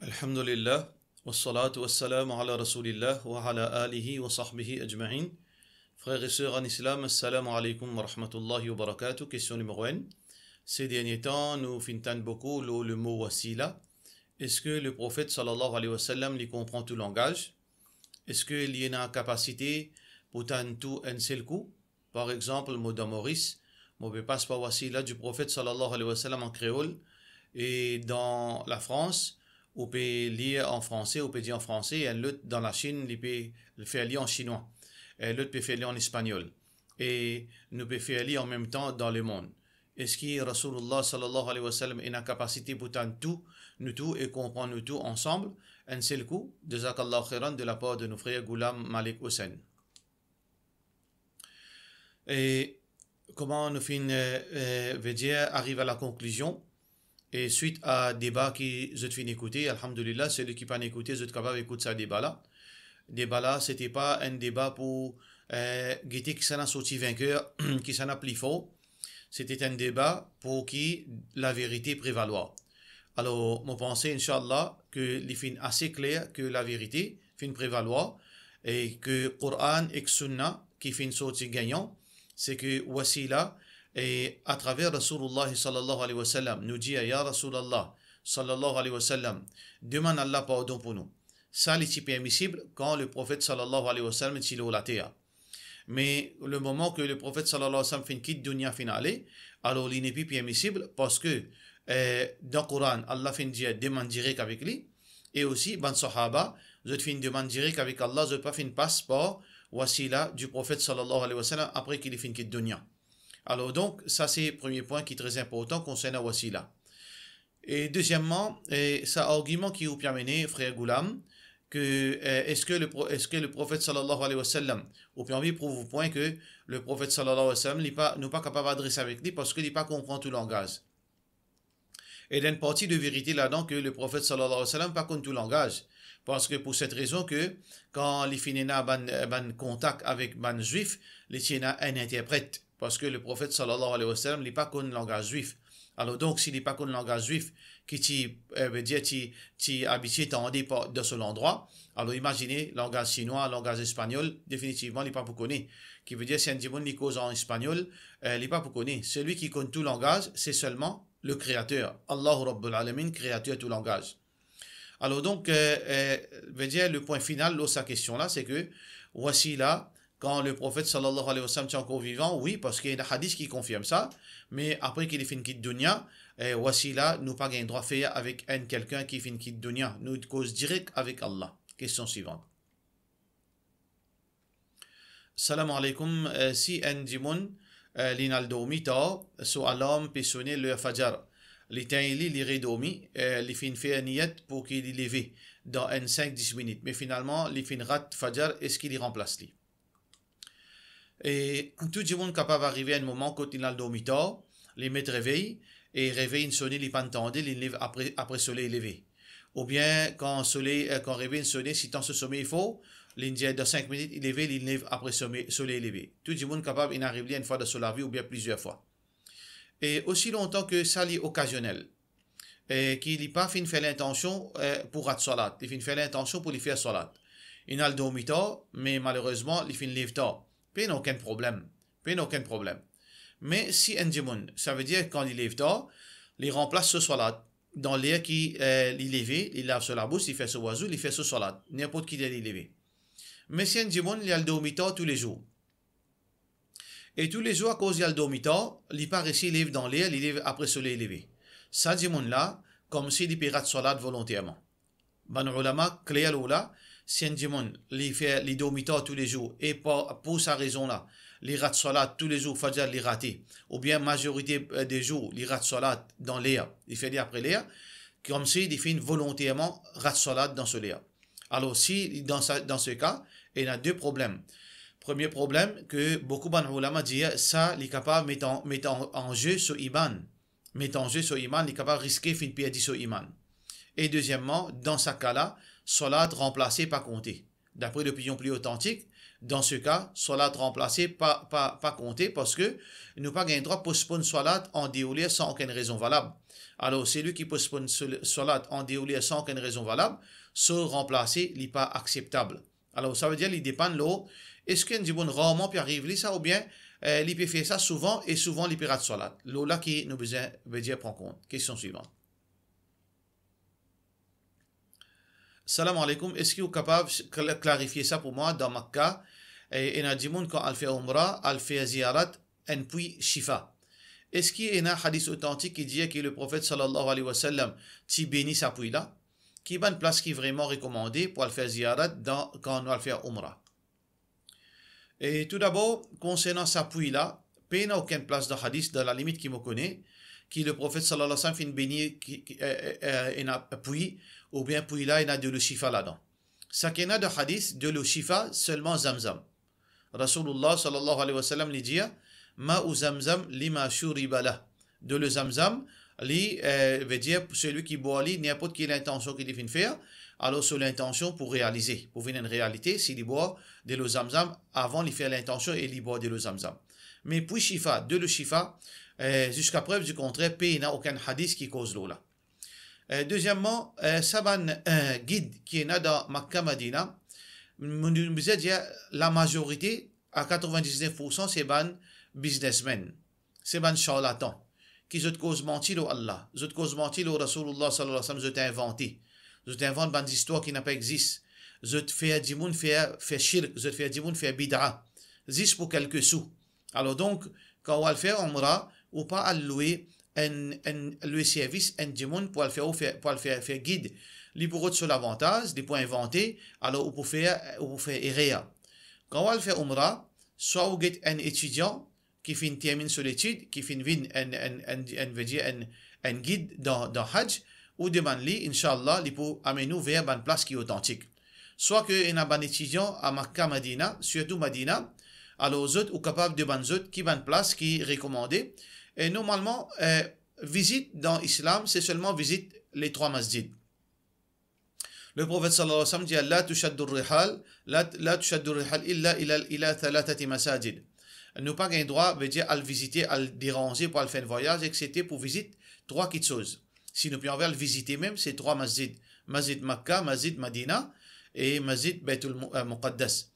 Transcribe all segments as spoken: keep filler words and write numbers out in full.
Alhamdulillah, wassalatu wassalamu ala rasoulillah wa ala alihi wa sahbihi ajmain. Frer e ser an Islam, assalamu alaikum wa rahmatullahi wa barakatuh. Kestion nimero enn. Ces derniers temps, nou finn tann boukou lor lemo wasila. Eski Leprofet sallallahu alayhi wa sallam li konpran tou langaz? Eski li ena kapasite pou tann tou enn sel kou? Par exanp, mo dan Moris, mo pe pas par wasila du Prophète sallallahu alayhi wa sallam an kreol, e dan Lafrans, ou pe lir an franse, ou pe dir an franse, e enn lot dan Lasinn, li pe fer li an sinwa, e lot pe fer li an espagnol, e nou pe fer li an mem tan dan lemond. Eski Rasoulullah sallallahu alayhi wa sallam ena kapasite pou tann tou, nou tou, e konpran nou tou ansam, enn sel kou? Jazakallahu khairan, de la par de nou frer Ghulam Malik Hussein. E kouma nou finn, eh, eh, vedir, ariv a la konklizion, e swit a deba ki zot finn ekoute, alhamdulillah, seki pa'nn ekoute, zot kapav ekout sa deba la. Deba la, sete pa enn deba pou, eh, gete kisannla sorti vinker, kisannla pli for. Sete enn deba pou ki laverite prevalwar. Alor, mo panse, inshallah, ke li finn ase kler ke laverite finn prevalwar e ke Koran ek Sunna ki finn sorti gagnan, se ke wasila, e atraver Rasoulullah sallallahu alayhi wa sallam, nou dir, ya Rasoulullah sallallahu alayhi wa sallam, demann Allah pardon pou nou. Sa li ti permisib kan Leprofet sallallahu alayhi wa sallam ti lor later. Me lemoman ke Leprofet sallallahu alayhi wa sallam finn kit dunya, finn ale, alor li nepli permisib, parski, eh, dan Koran, Allah finn dir demann direk avek li, e osi bann sahaba, zot finn demann direk avek Allah, zot pa finn pas par wasila du Prophète sallallahu alayhi wa sallam apre ki li finn kit dunya. Alor donk, sa se premie pwin ki tre inportan konsernan wasila. E dezieman, e sa argiman ki ou pe amene, frer Ghulam, ke, eh, eski le pro-, eski Leprofet sallallahu alayhi wa sallam, ou pe anvi prouv ou pwin ke Leprofet sallallahu alayhi wa sallam, li pa, nou pa kapav adres avek li parski li pa konpran tou langaz. E ena enn parti de verite ladan ke Leprofet sallallahu alayhi wa sallam pa konn tou langaz, parski pou set rezon ke kan li finn ena bann, bann kontak avek bann Zwif, li ti ena enn interpret. Parski Leprofet sallallahu alayhi wa sallam, li pa konn langaz Zwif. Alor donk, si li pa konn langaz Zwif, ki ti, eh, vedir ti, ti abitie tande pa, dan so landrwa, alor imazine langaz sinwa, langaz espagnol, definitivman li pa pou kone. Ki vedir si enn dimoun li koz an espagnol, eh, li pa pou kone. Selwi ki konn tou langaz, se selman le Kreater, Allahu Rabbul Alamin, Kreater tou langaz. Alor donk, eh, eh, vedir le pwin final lor sa kestion la, se ke wasila, kan Leprofet sallallahu alayhi wa sallam ti ankor vivan, wi, parski ena hadis ki konfirm sa, me apre ki li finn kit dunya, eh, wasila, nou pa gagn drwa fer avek enn kelkenn ki finn kit dunya. Nou koz direk avek Allah. Kestion swivan. Salam aleykoum, eh, si enn dimoun, eh, li'nn al dormi tar, so alarm pe sone ler Fajar. Li tegn li, li redormi, eh, li finn fer niyet pou ki li leve dan enn sink dis minit. Me finalman, li finn rat Fajar, eski li ranplas li? E tou dimoun kapav arive enn moman kot li'nn al dormi tar, li met revey, e revey inn sone, li pa'nn tande, li'nn lev apre, apre soley leve. Oubien kan soley, eh, kan revey inn sone, sitan so somey for, li'nn dir dan sink minit li leve, li'nn lev apre some-, soley leve. Tou dimoun kapav inn ariv li enn fwa dan so lavi oubien plizier fwa. E osi lontan ke sa li okazionel, eh, ki li pa finn fer lintansion, eh, pou rat swalat, li finn fer lintansion pou li fer swalat. Li'nn al dormi tar, me malerezman li finn lev tar. Pena okenn problem. Pena okenn problem. Me si enn dimoun, savedir kan li lev tar, li ranplas so swalat dan ler ki, eh, li leve, li lav so labous, li fer so wazou, li fer so swalat, ninport ki ler li leve. Me si enn dimoun, li al dormi tar toulezour. E toulezour, akoz li al dormi tar, li pa resi lev dan ler, li lev apre soley leve. Sa dimoun la, koumsi li pe rat swalat volonterman. Bann oulama kler lor la, si enn dimoun, li fer, li dormi tar toulezour, e par, pou sa rezon la, li rat swalat toulezour, Fajar li rate, oubien mazorite, eh, de zour, li rat swalat dan ler, li fer li apre ler, koumsi li finn volonterman rat swalat dan so ler. Alor, si dan sa, dan se ka, ena de problem. Premie problem, ke boukou bann oulama dir, sa, li kapav met an, met an, an ze so iman. Met an ze so iman, li kapav riske finn perdi so iman. E dezieman, dan sa ka la, swalat ranplase pa konte. Dapre lopinion pli otantik, dan se ka, swalat ranplase pa, pa, pa konte, parski nou pa gagn drwa postponn swalat an deor ler san okenn rezon valab. Alor, selwi ki postponn sol-, swalat an deor ler san okenn rezon valab, so ranplase, li pa akseptab. Alor, savedir li depann lor, eski enn dimoun rarman pe ariv li sa, oubien, eh, li pe fer sa souvan e souvan li pe rat swalat? Lor la ki nou bizin, vedir pran kont. Kestion swivan. Salam aleykoum, eski ou kapav kla-, klarifie sa pou mwa? Dan Makka, eh, ena dimoun kan al fer Umra, al fer ziyarat enn pwi shifa. Eski ena hadis otantik ki dir ki Leprofet sallallahu alayhi wa sallam ti beni sa pwi la? Ki bann plas ki vreman rekomande pou al fer ziyarat dan, kan nou al fer Umra? E toudabor, konsernan sa pwi la, pena okenn plas dan hadis, dan lalimit ki mo kone, ki Leprofet sallallahu alayhi wa sallam finn beni ki, ki, eh, eh, eh, ena pwi, oubien pwi la ena delo shifa ladan. Sa ki ena dan hadis, delo shifa selman Zamzam. Rasoulullah sallallahu alayhi wa sallam li dir, "Ma'u Zamzam lima shuriba lah." Delo Zamzam, li, eh, vedir selwi ki bwar li, ninport ki lintansion ki li finn fer, alor so lintansion pou realize, pou vinn enn realite, si li bwar delo Zamzam avan li fer lintansion e li bwar delo Zamzam. Me pwi shifa, delo shifa, eh, ziska prev di kontrer, pena okenn hadis ki koz lor la. Eh, dezieman, eh, sa bann, eh, gid ki ena dan Makka Madina, mo, nou bizin dir, lamazorite, a katrovin-diz-nef poursan, se bann biznesmenn, se bann sharlatan, ki zot koz manti lor Allah, zot koz manti lor Rasoulullah sallallahu alayhi wa sallam, zot invante, zot invant bann zistwar ki napa exis, zot fer dimoun fer, fer shirk, zot fer dimoun fer bida, zis pou kelke sou. Alor donk, kan ou al fer Umra, ou pa al lwe enn, enn, lwe servis enn dimoun pou al fer ou fer, pou al fer, fer gid. Li pou rod so lavantaz, li pou invante, alor ou pou fer, ou pou fer erer. Kan ou al fer Umra, swa ou get enn etidian ki finn terminn so letid, ki finn vinn enn, enn, enn, enn, vedir enn, enn gid dan, dan Hadj, ou demann li, inshallah, li pou amenn ou ver bann plas ki otantik. Swa ke ena bann etidian a Makka, Madina, sirtou Madina, alor zot, ou kapav demann zot ki bann plas ki rekomande. E normalman, eh, vizit dan Islam, se selman vizit le trwa masjid. Leprofet sallallahu alayhi wa sallam dir, "La tushaddu rihal, la, la tushaddu rihal illa ila, ila thalathati masajid." Nou pa gagn drwa, vedir al vizite, al deranze pou al fer enn vwayaz, eksepte pou vizit trwa kiksoz. Si nou pe anvi al vizite mem, se trwa masjid. Masjid Makka, Masjid Madina e Masjid Baytul Mu-, eh, Muqaddas.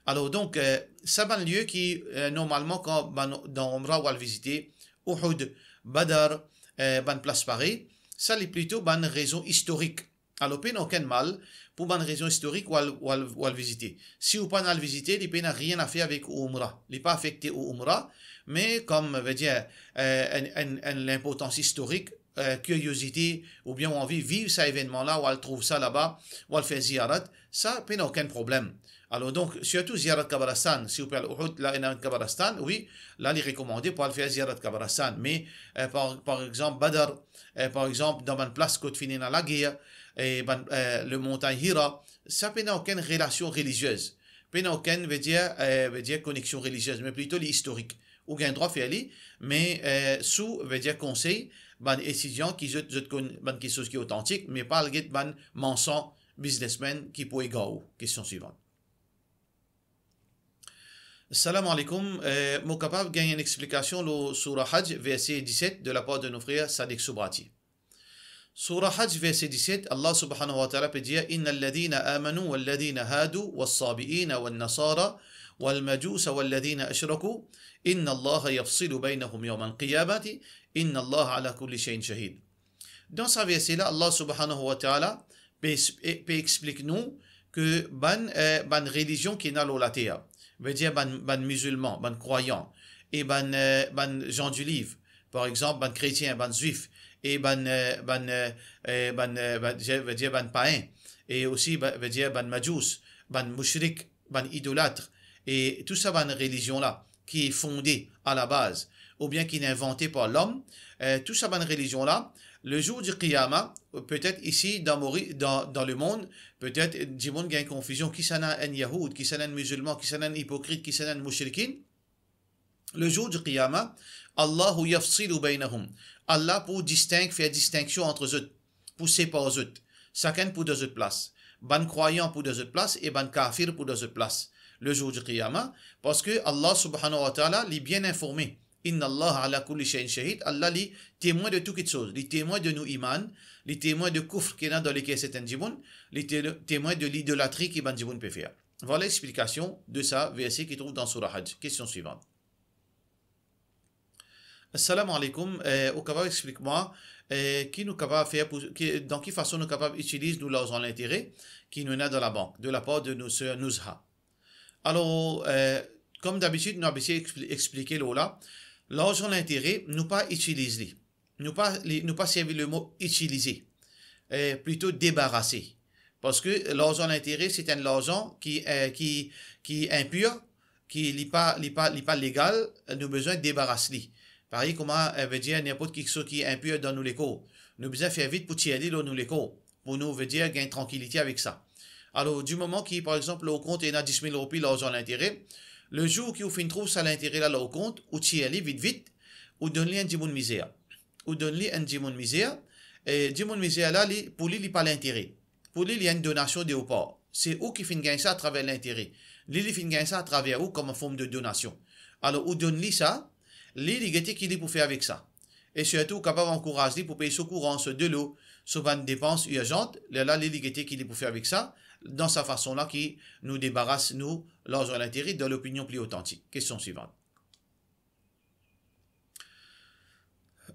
Alor donk, eh, sa bann lie ki, eh, normalman kan bann dan Umra ou al vizite, Uhud, Badr, eh, bann plas parey, sa li plito bann rezon istorik. Alor, pena okenn mal pou bann rezon istorik ou al, ou al, ou al vizite. Si ou pa'nn al vizite, li pena nanye a fer avek ou Umra. Li pa afekte ou Umra, me kom, vedir, eh, enn, enn, enn linportans istorik, eh, kiriozite, oubien ou anvi viv sa evennman la, ou al trouv sa laba, ou al fer ziyarat, sa pena okenn problem. Alor donk, sirtou ziyarat Kabaristan, si ou pe al Uhud, la ena Kabaristan, wi, la li rekomande pou al fer ziyarat Kabaristan. Me, eh, par, par exanp, Badr, eh, par exanp, dan bann plas kot finn ena lager, e bann, eh, le montagn Hira, sa pena okenn relasion reliziez. Pena okenn, vedir, eh, vedir koneksion reliziez, me plito li istorik. Ou gagn drwa fer li, me, eh, sou, vedir konsey bann etidian ki zot, zot konn bann kiksoz ki otantik, me pa al get bann mansan biznesmenn ki pou egar ou. Kestion swivan. Salam aleykoum, eh, mo kapav gagn enn explikasion lor Soura Hadj, verse diset, de lapar de nou frer Sadiq Subrati. Soura Hadj, verse diset, Allah subhanahu wa ta'ala pe dir, "Innal ladhina amanu wal ladhina hadu was sabiina wan nasara wal majusa wal ladhina ashraku, inna Allaha yafsilu baynahum yawmal qiyamati, inna Allaha ala kulli shay'in shahid." Dan sa verse la, Allah subhanahu wa ta'ala pe, pe, pe explik nou ke bann, eh, bann relizion ki ena lor later, vedir bann, bann mizilman, bann krwayan, e bann, eh, bann Jan di Liv, par exanp, bann kretien, bann zwif, e bann, eh, bann, eh, eh, bann, eh, bann, je veux dire, bann payin, e osi, ba-, vedir bann majous, bann moushrik, bann idolat, e tou sa bann relizion la ki fonde a la baz, oubien ki invante par lom, eh, tou sa bann relizion la, le zour di Qiyama, petet isi dan Mori-, dan, dan lemond, petet dimoun gagn konfizion, kisannla enn yahoud, kisannla enn mizilman, kisannla enn ipokrit, kisannla enn moushrikin. Le zour di Qiyama, Allahu yafsilu baynahum. Allah pou disteng, fer distenksion ant zot, pou separ zot, sakenn pou dan zot plas. Bann krwayan pou dan zot plas e bann kafir pou dan zot plas le zour di Qiyama, parski Allah subhanahu wa ta'ala, li bien informe. Inna Allah ala kulli shay'in shahid, Allah li temwin de tou kitsoz, li temwin de nou iman, li temwin de koufr ki ena dan leker sertin dimoun, li te-, temwin de lidolatri ki bann dimoun pe fer. Vwala explikasion de sa verse ki trouv dan Sourah Hajj. Kestion swivan. Assalamu alaikum, eh, ou kapav explik mwa, eh, ki nou kapav fer pou, ki, dan ki fason nou kapav itiliz nou larzan lintere ki nou ena dan labank, de lapar de nou ser Nuzha? Alor, eh, kom dabitid, nou abitie expli-, explike lor la, larzan lintere, nou pa itiliz li. Nou pa, li, nou pa servi lemo itilize, eh, plito debarase. Parski larzan lintere, se enn larzan ki, eh, ki, ki inpir, ki li pa, li pa, li pa legal, nou bizin debaras li. Parey kouma, eh, vedir, ninport kiksoz ki inpir dan nou lekor. Nou bizin fer vit pou tir li lor nou lekor, pou nou, vedir, gagn trankilite avek sa. Alor, di moman ki, par exanp, lor ou kont ena dis mil roupi larzan lintere, le zour ki ou finn trouv sa lintere la lor ou kont, ou tir li vit vit, ou donn li enn dimoun mizer. Ou donn li enn dimoun mizer, e dimoun mizer la, li, pou li, li pa lintere. Pou li, li enn donasion de ou par. Se ou ki finn gagn sa atraver lintere. Li, li finn gagn sa atraver ou kom form de donasion. Alor, ou donn li sa, li, li gete ki li pou fer avek sa. E sirtou, ou kapav ankouraz li pou pey so kouran, so delo, so bann depans irzant, lerla li, li gete ki li pou fer avek sa, dan sa fason la ki nou debaras nou larzan lintere dan lopinion pli otantik. Kestion swivan.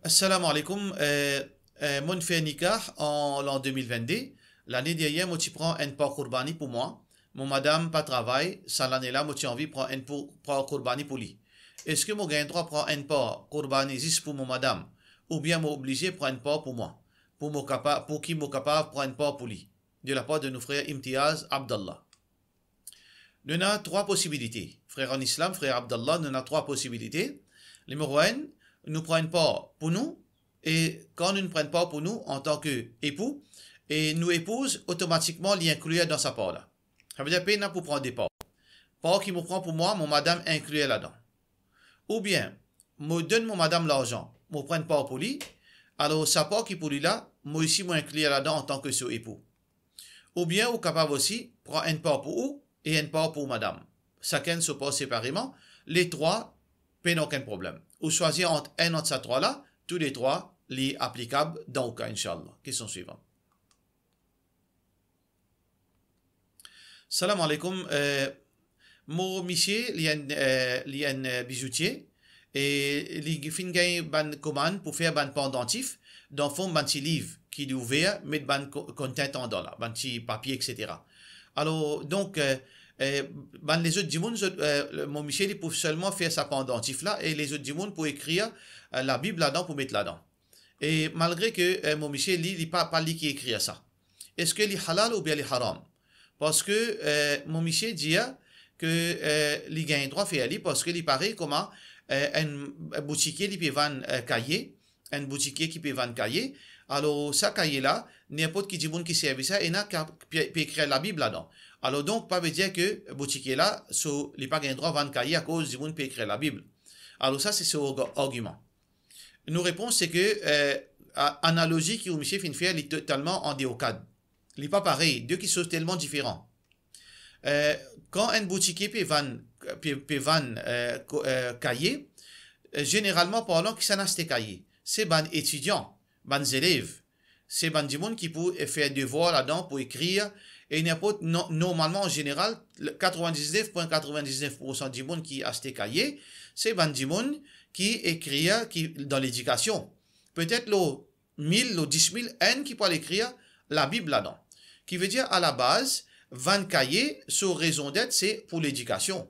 Assalamu alaikum. Eh, eh, mo'nn fer nikah an lan de mil vennde. Lane deryer, mo ti pran enn par kourbani pou mwa. Mo madam pa travay, sa lane la, mo ti anvi pran enn pou, par kourbani pou li. Eski mo gagn drwa pran enn par kourbani zis pou mo madam, oubien mo oblize pran enn par pou mwa, pou mo kapa-, pou ki mo kapav pran enn par pou li? De lapar de nou frer Imtiaz Abdallah. Nou ena trwa posibilite. Frer an Islam, frer Abdallah, nou ena trwa posibilite. Nimero enn, nou pran enn par pou nou, e kan nou pran enn par pou nou antan ke epou, e nou epouz, otomatikman li inklir dan sa par la. Savedir pena pou pran de par. Par ki mo pran pou mwa, mo madam inklir ladan. Oubien, mo donn mo madam larzan, mo pran enn par pou li, alor sa par ki pou li la, mo osi mo inklir ladan antan ke so epou. Oubien ou kapav osi pran enn par pou ou e enn par pou madam. Sakenn so par separeman, le trwa pena okenn problem. Ou swazir ant enn ant sa trwa la, tou le trwa, li aplikab dan ou ka, inshallah. Kestion swivan. Salam alaikum. Eh, mo misie, li enn, eh, li enn, eh, bizoutie, e li finn gagn bann komann pou fer bann pandantif dan form bann ti liv ki li ouver, met bann ko-, kontant andan la, bann ti papie, et cetera. Alor, donk, eh, eh, bann lezot dimoun, zot, eh, mo misie, li pou selman fer sa pandantif la, e lezot dimoun pou ekrir, eh, Labib ladan, pou met ladan. E malgre ke, eh, mo misie, li, li pa, pa li ki ekrir sa. Eski li halal oubien li haram? Parski, eh, mo misie dir ke, eh, li gagn drwa fer li, parski li parey kouma, eh, enn boutikie li pe vann, eh, kaye, enn boutikie ki pe vann kaye. Alor, sa kaye la, ninport ki dimoun ki servi sa, ena ka-, pe, pe ekrir Labib ladan. Alor donk, pa vedir ke boutikie la, so, li pa gagn drwa vann kaye akoz dimoun pe ekrir Labib. Alor sa, se so arg-, argiman. Nou repons se ke, eh, a-, analozi ki ou misie finn fer, li totalman an deor kad. Li pa parey, de kiksoz telman diferan. Eh, kan enn boutikie pe vann, pe, pe vann, eh, ko-, eh, kaye, eh, zeneralman parlan, kisannla aste kaye? Se bann etidian, bann zelev. Se bann dimoun ki pou, eh, fer devwar ladan, pou ekrir, e ninport, no-, normalman, an zeneral, le, katrevin-diznef pwin katrevin-diznef poursan dimoun ki aste kaye, se bann dimoun ki ekrir, ki dan ledikasion. Petet lor mil, lor dis mil, enn ki pou al ekrir Labib ladan. Ki vedir, alabaz, vann kaye, so rezondet, se pou ledikasion.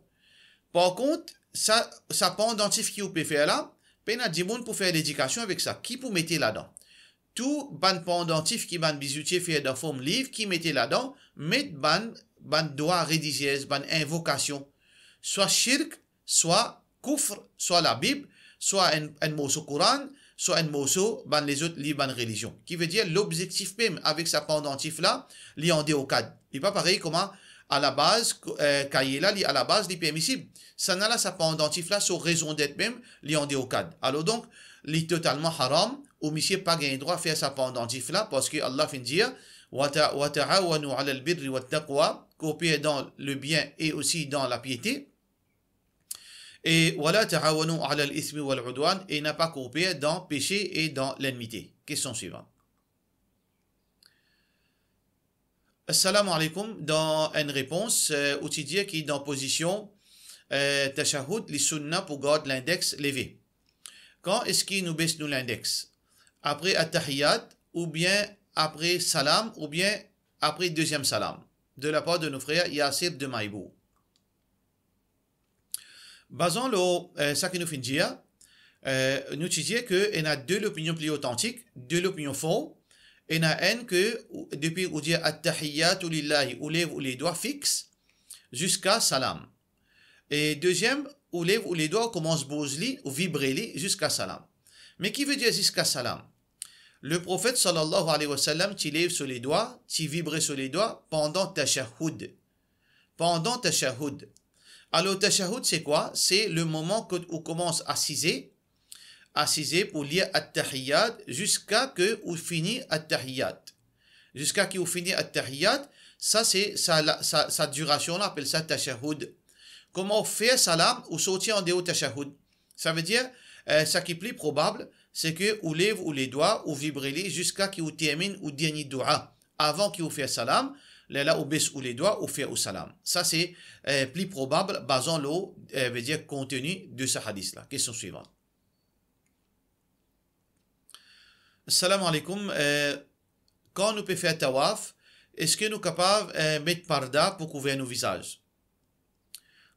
Par kont, sa, sa pandantif ki ou pe fer la, pena dimoun pou fer ledikasion avek sa. Ki pou mete ladan? Tou bann pandantif ki bann bizoutie fer dan form liv, ki mete ladan, met bann, bann dwa reliziez, bann invokasion, swa shirk, swa koufr, swa Labib, swa enn, enn morso Koran, swa enn morso bann lezot liv bann relizion. Ki vedir, lobzektif mem avek sa pandantif la, li an deor kad. Li pa parey kouma alabaz, ko-, eh, kaye la, li alabaz, li permisib. Sannla, sa pandantif la, so rezondet mem, li an deor kad. Alor donk, li totalman haram, ou misie pa gagn drwa fer sa pandantif la, parski Allah finn dir, Wa ta-, wa ta'awanu alal birri wat taqwa, koper dan lebien e osi dan lapiete. E wala ta'awanu alal ithmi wal udwan, e napa koper dan pese e dan lennmite. Kestion swivan. Assalamu alaikum, dan enn repons, eh, ou ti dir ki dan pozision, eh, tashahhud, li sunna pou gard lindex leve. Kan eski nou bes nou lindex? Apre attahiyat, oubien apre salam, oubien apre deziem salam? De lapar de nou frer Yasir de Maibou. Bazan lor, eh, sa ki nou finn dir, eh, nou ti dir ke ena de lopinion pli otantik, de lopinion for. Ena enn ke, ou, depi ou dir attahiyatu lillahi, ou lev ou ledwa fix ziska salam. E deziem, ou lev ou ledwa, ou koumans bouz li, ou vibre li ziska salam. Me ki vedir ziska salam? Leprofet sallallahu alayhi wa sallam ti lev so ledwa, ti vibre so ledwa pandan tashahhud. Pandan tashahhud. Alor, tashahhud, se kwa? Se le moman kot ou koumans asize, asize pou lir attahiyat, ziska ke ou fini attahiyat. Ziska ki ou fini attahiyat, sa se, sa la, sa, sa dirasion la, apel sa tashahhud. Kouma ou fer salam, ou sorti andeor tashahhud. Savedir, eh, sa ki pli probab, se ke ou lev ou ledwa, ou vibre li ziska ki ou terminn ou dernie doua. Avan ki ou fer salam, lerla ou bes ou ledwa, ou fer ou salam. Sa se, eh, pli probab, bazan lor, eh, vedir konteni de sa hadis la. Kestion swivan. Assalamu alaikum. Eh, kan nou pe fer tawaf, eski nou kapav, eh, met parda pou kouver nou vizaz?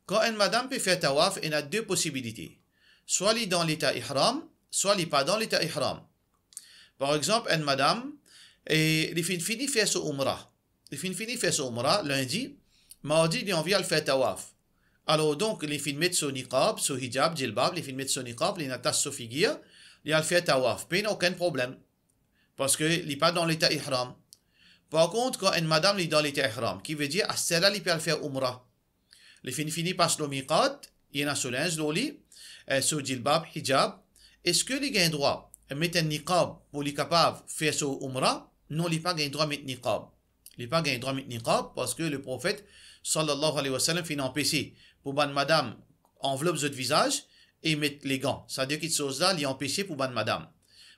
Kan enn madam pe fer tawaf, ena de posibilite. Swa li dan leta ihram, swa li pa dan leta ihram. Par exanp, enn madam, e li finn fini fer so oumra. Li finn fini fer so oumra lindi, mardi li anvi al fer tawaf. Alor donk, li finn met so niqab, so hijab, jilbab, li finn met so niqab, li inn atas so figir, li al fer tawaf. Pena okenn problem. Parski li pa dan leta ihram. Par kont, kan enn madam li dan leta ihram, ki vedir aster la li pe al fer oumra. Li finn fini pas lor miqat, li ena so linz lor li, eh, so jilbab, hijab. Eski li gagn drwa met enn niqab pou li kapav fer so oumra? Non, li pa gagn drwa met niqab. Li pa gagn drwa met niqab, parski Leprofet, sallallahu alayhi wa sallam, finn anpese pou bann madam anvlop zot vizaz e met legan. Sa de kiksoz la, li anpese pou bann madam.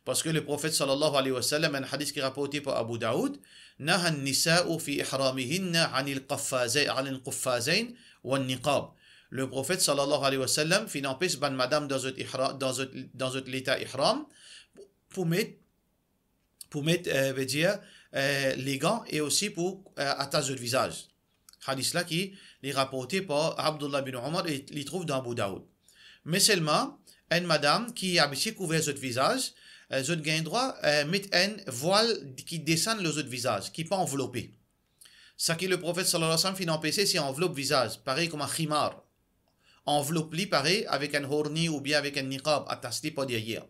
Parski Leprofet, sallallahu alayhi wa sallam, enn hadis ki raporte par Abu Daoud, "Naha an-nisa'u fi ihramihinna anil qaffaza-, anil qaffazayn wan niqab." Leprofet, sallallahu alayhi wa sallam, finn anpes bann madam dan zot ihra-, dan zot, dan zot leta ihram pou met, pou met, eh, vedir, eh, legan e osi pou, eh, atas zot vizaz. Hadis la ki li raporte par Abdullah bin Umar e li trouv dan Abu Daoud. Me selman, enn madam ki abitie kouver zot vizaz, eh, zot gagn drwa, eh, met enn vwal ki desann lor zot vizaz, ki pa anvlope. Sa ki Leprofet, sallallahu alayhi wa sallam, finn anpese, se anvlop vizaz, parey kouma khimar. Anvlop li parey avek enn horni oubien avek enn niqab, atas li par deryer.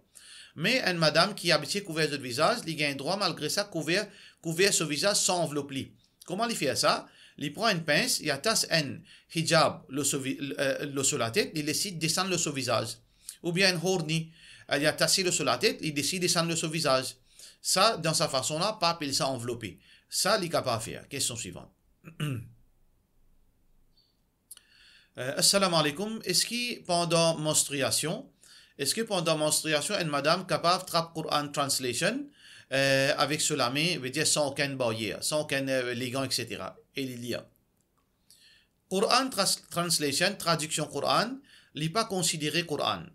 Me enn madam ki abitie kouver zot vizaz, li gagn drwa malgre sa kouver, kouver so vizaz san anvlop li. Kouma li fer sa? Li pran enn pins, li atas enn hijab lor so vi-, eh, lor so latet, li les li desann lor so vizaz. Oubien enn horni, eh, li atas li lor so latet, li les li desann lor so vizaz. Sa, dan sa fason la, pa apel sa anvlope. Sa, li kapav fer. Kestion swivan. Eh, assalamu alaikum. Eski pandan manstriasion, eski pandan manstriasion enn madam kapav trap Quran translation, eh, avek so lame, vedir san okenn baryer, san okenn, eh, legan, et cetera, e li lir? Quran tras-, translation, tradiksion Quran, li pa konsidere Quran.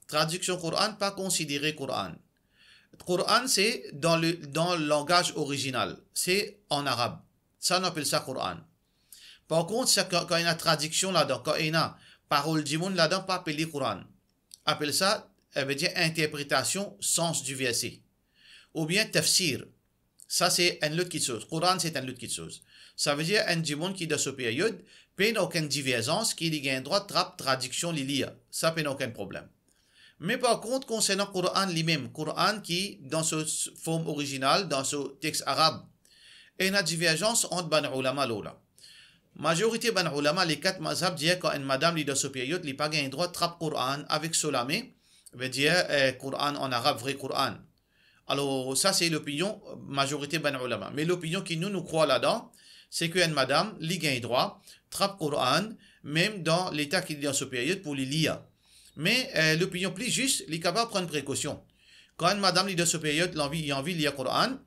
Tradiksion Quran pa konsidere Quran. Quran se dan le, dan langaz orizinal, se an arab. Sa nou apel sa Quran. Par kont, sa kan, kan ena tradiksion ladan, kan ena parol dimoun ladan, pa apel li Quran. Apel sa, eh, vedir interpretasion sans du verset. Oubien tafsir. Sa se enn lot kiksoz. Quran se enn lot kiksoz. Savedir enn dimoun ki dan so period, pena okenn diverzans ki li gagn drwa trap tradiksion li lir. Sa pena okenn problem. Me par kont, konsernan Quran limem, Quran ki dan so s-, form orizinal, dan so text arab, ena diverzans ant bann oulama lor la. Mazorite bann oulama, le kat mazhab, dir kan enn madam li dan so period, li pa gagn drwa trap Quran avek so lame, vedir, eh, Quran an arab, vre Quran. Alor, sa se lopinion mazorite bann oulama. Me lopinion ki nou, nou krwar ladan, se ki enn madam, li gagn drwa trap Koran, mem dan leta ki li dan so period pou li lir. Me, eh, lopinion pli zis, li kapav pran prekosion. Kan enn madam li dan so period, li anvi, li anvi lir Koran,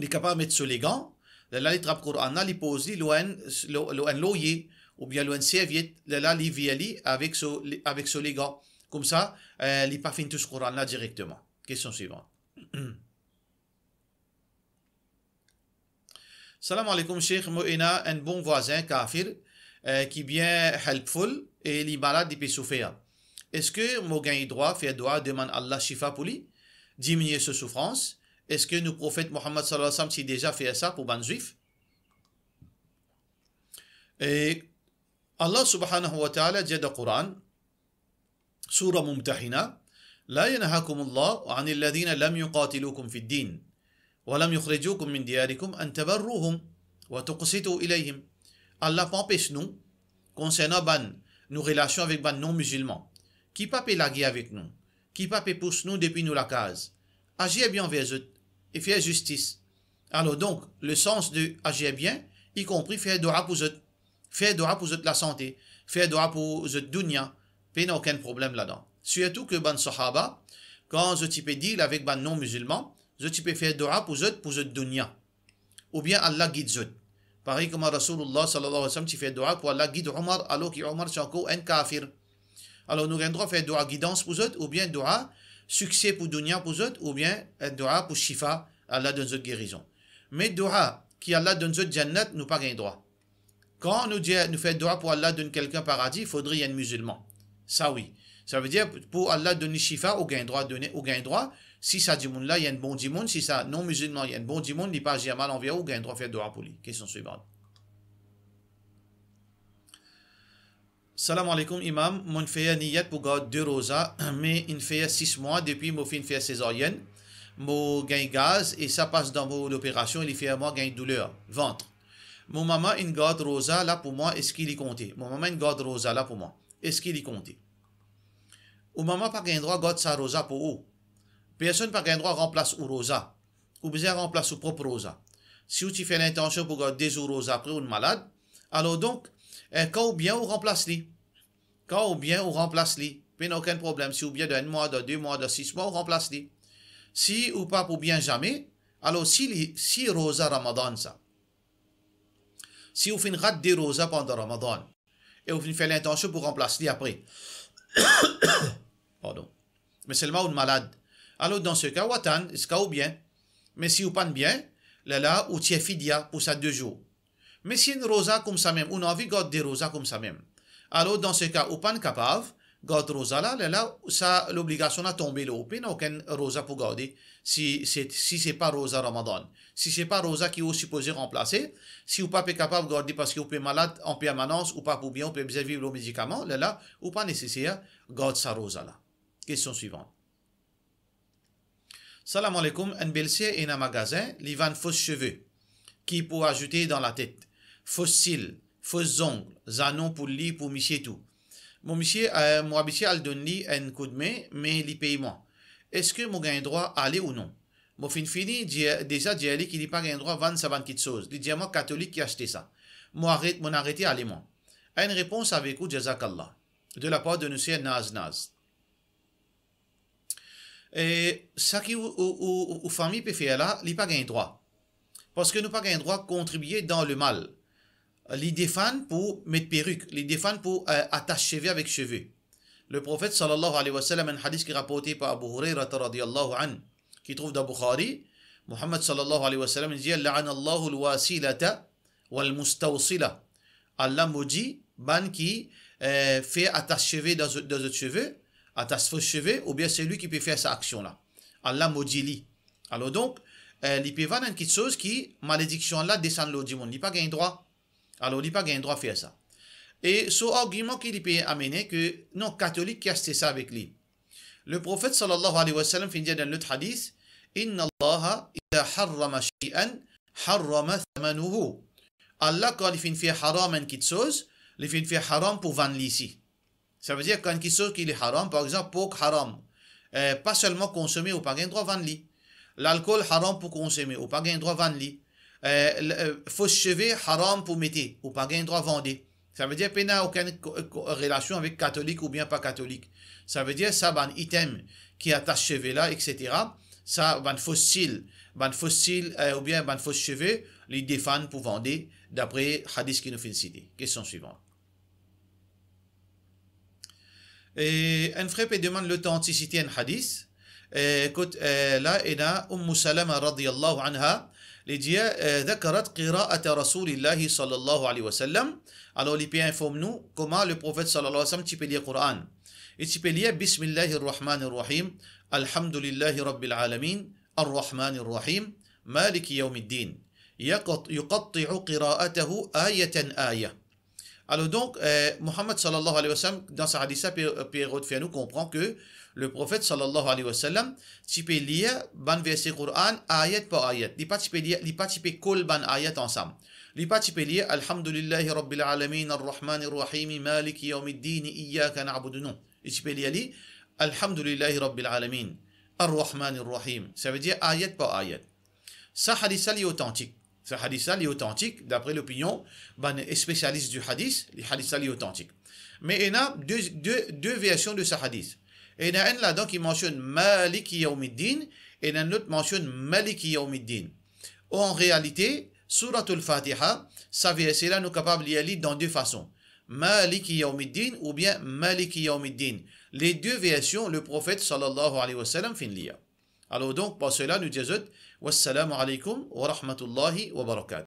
li kapav met so legan, lerla li trap Koran la, li poz li lor enn, lor, lor enn lorye, oubien lor enn serviet, lerla li vir li avek so, avek so legan. Koumsa, eh, li pa finn tous Koran la direkteman. Kestion swivan. Salam aleykoum, Sheikh. Mo ena enn bon vwazin kafir, eh, ki bien helpful e li malad, li pe soufer. Eski mo gagn drwa fer dwa, demann Allah shifa pou li, diminie so soufrans? Eski nou Profet Muhammad sallallahu alayhi wa sallam ti deza fer sa pou bann Zwif? E Allah subhanahu wa ta'ala dir dan Koran, Soura Mumtahina, "La yanhakumullahu anil ladhina lam yuqatilukum fid din, wa lam yukhrijukum min diyarikum an tabarruhum wa tuqsitu ilayhim." Allah pa anpes nou, konsernan bann, nou relasion avek bann non-mizilman, ki pa pe lagere avek nou, ki pa pe pous nou depi nou lakaz. Azir bien anver zot e fer zistis. Alor donk, le sans de azir bien, i konpri fer dwa pou zot, fer dwa pou zot lasante, fer dwa pou zot dounia, pena okenn problem ladan. Sirtou ki bann sahaba, kan zot ti pe deal avek bann non-mizilman, zot ti pe fer dwa pou zot, pou zot dounia. Oubien Allah gid zot. Parey kouma Rasoulullah sallallahu alayhi wa sallam ti fer dwa pou Allah gid Omar, alor ki Omar ti ankor enn kafir. Alor nou gagn drwa fer dwa gidans pou zot, oubien dwa sikse pou dounia pou zot, oubien, eh, dwa pou shifa, Allah donn zot gerizon. Me dwa ki Allah donn zot jannat, nou pa gagn drwa. Kan nou dir nou fer dwa pou Allah donn kelkenn paradi, fodre li enn mizilman. Sa wi. Savedir pou Allah donn li shifa, ou gagn drwa done, ou gagn drwa, si sa dimoun la, li enn bon dimoun, si sa non-mizilman, li enn bon dimoun, li pa azir mal anver ou, ou gagn drwa fer dwa pou li. Kestion swivan. Salam aleykoum, Imam. Mo'nn fer niyat pou gard de roza, me inn fer sis mwa depi mo finn fer sezaryenn. Mo gagn gaz e sa pas dan mo loperasion e li fer mwa gagn douler vant. Mo mama inn gard roza la pou mwa, eski li konte? Mo mama inn gard roza la pou mwa, eski li konte? Ou mama pa gagn drwa gard sa roza pou ou. Personn pa gagn drwa ranplas ou roza. Ou bizin ranplas ou prop roza. Si ou ti fer lintansion pou gard de zour roza apre ou'nn malad, alor donk, eh, kan ou bien ou ranplas li. Kan ou bien ou ranplas li. Pena okenn problem. Si ou bien dan enn mwa, dan de mwa, dan sis mwa, ou ranplas li. Si ou pa pou bien zame, alor si li, si roza Ramadan sa, si ou finn rat de roza pandan Ramadan, e ou finn fer lintansion pou ranplas li apre. Pardon. Me selman ou'nn malad. Alor dan se ka, ou atann ziska ou bien. Me si ou pa'nn bien, lerla ou tir fidya pou sa de zour. Me si enn roza koumsa mem, ou'nn anvi gard de roza koumsa mem. Alor dan se ka, ou pa'nn kapav gard roza la, lerla sa lobligasion la tonbe lor ou. Pena okenn roza pou garde, si se, si se pa roza Ramadan. Si se pa roza ki ou sipoze ranplase, si ou pa pe kapav gard li parski ou pe malad an permanans, ou pa pou bien, ou pe bizin viv lor medikaman, lerla ou pa neseser gard sa roza la. Kestion swivan. Salam aleykoum, enn belser ena magazin, li vann fos seve ki pou azoute dan latet, fos sil, fos zong, zanon pou li, pou misie tou. Mo misie, eh, mo abitie al donn li enn koudme, me li pey mwa. Eski mo gagn drwa ale ou non? Mo finn fini dir, deza dir li ki li pa gagn drwa vann sa bann kitsoz. Li dir mwa katolik ki aste sa. Mo aret, mo'nn arete ale mwa. Enn repons avek ou, jazakallah. De lapar de nou ser Naz Naz. E seki ou, ou, ou, ou fami pe fer la, li pa gagn drwa. Parski nou pa gagn drwa kontribie dan lemal. Li defann pou met perik, li defann pou, eh, atas seve avek seve. Le Profet sallallahu alayhi wa sallam, enn hadis ki raporte par Abu Hurayra radiyallahu anhu, ki trouv dan Bukhari, Muhammad sallallahu alayhi wa sallam, li dir, "La'ana Allahu al-wasilata wal mustawsila." Allah modi bann ki, eh, fer atas seve dan zot, dan zot seve, atas fos seve, oubien selwi ki pe fer sa aksion la. Allah modi li. Alor donk, eh, li pe vann enn kitsoz ki malediksion la desann lor dimoun. Li pa gagn drwa. Alor, li pa gagn drwa fer sa. E so argiman ki li pe amene ke non, katolik ki aste sa avek li. Le Profet sallallahu alayhi wa sallam finn dir dan lot hadis, "Inna Allaha idha harrama shay'an, harrama thamanuhu." Allah, kan li finn fer haram enn kitsoz, li finn fer haram pou vann li osi. Savedir, kan enn kitsoz ki li haram, par exanp, pork haram, eh, pa selman konsome, ou pa gagn drwa vann li. Lalkol haram pou konsome, ou pa gagn drwa vann li. Eh, l-, eh, fos seve haram pou mete, ou pa gagn drwa vande. Savedir, pena okenn ko-, ko-, relasion avek katolik oubien pa katolik. Savedir, sa bann item ki atas seve la, et cetera, sa bann fos sil, bann fos sil, eh, oubien bann fos seve, li defann pou vande, dapre hadis ki nou finn site. Kestion swivan. E enn frer pe demann lotantisite enn hadis, e kot, e, la, ena Umm Salama radiyallahu anha, li dir, e, ذكرت قراءة رسول الله صلى الله عليه وسلم. Alor, li pe inform nou kouma Leprofet sallallahu alayhi wa sallam ti pe lir Koran. Li ti pe lir, بسم الله الرحمن الرحيم، الحمد لله رب العالمين، الرحمن الرحيم، مالك يوم الدين. يقط-، يقطع قراءته آية آية. Alor donk, eh, Muhammad sallallahu alayhi wa sallam, dan sa hadis la, pe, pe rod fer nou konpran ke Leprofet sallallahu alayhi wa sallam ti pe lir bann verse Koran ayat par ayat. Li pa ti pe lir, li pa ti pe kol bann ayat ansam. Li pa ti pe lir, "Alhamdulillahi Rabbil Alamin, Ar-Rahmanir Rahim, Maliki Yawmiddin, Iyyaka Na'budu." Non. Li ti pe lir li, "Alhamdulillahi Rabbil Alamin, Ar-Rahmanir Rahim." Savedir ayat par ayat. Sa hadis la, li otantik. Sa hadis la, li otantik, dapre lopinion bann spesialis di hadis, li hadis la, li otantik. Me ena de, de, de version de sa hadis. Ena enn ladan ki mansionn Maliki Yawmiddin, ena enn lot mansionn Maliki Yawmiddin. An realite, Souratul Fatiha, sa verse la, nou kapav lir li dan de fason. Maliki Yawmiddin oubien Maliki Yawmiddin. Le de version, Leprofet sallallahu alayhi wa sallam finn lir. Alor donk, par sela, nou dir zot, wassalamu alaykum wa rahmatullahi wa barakatuh.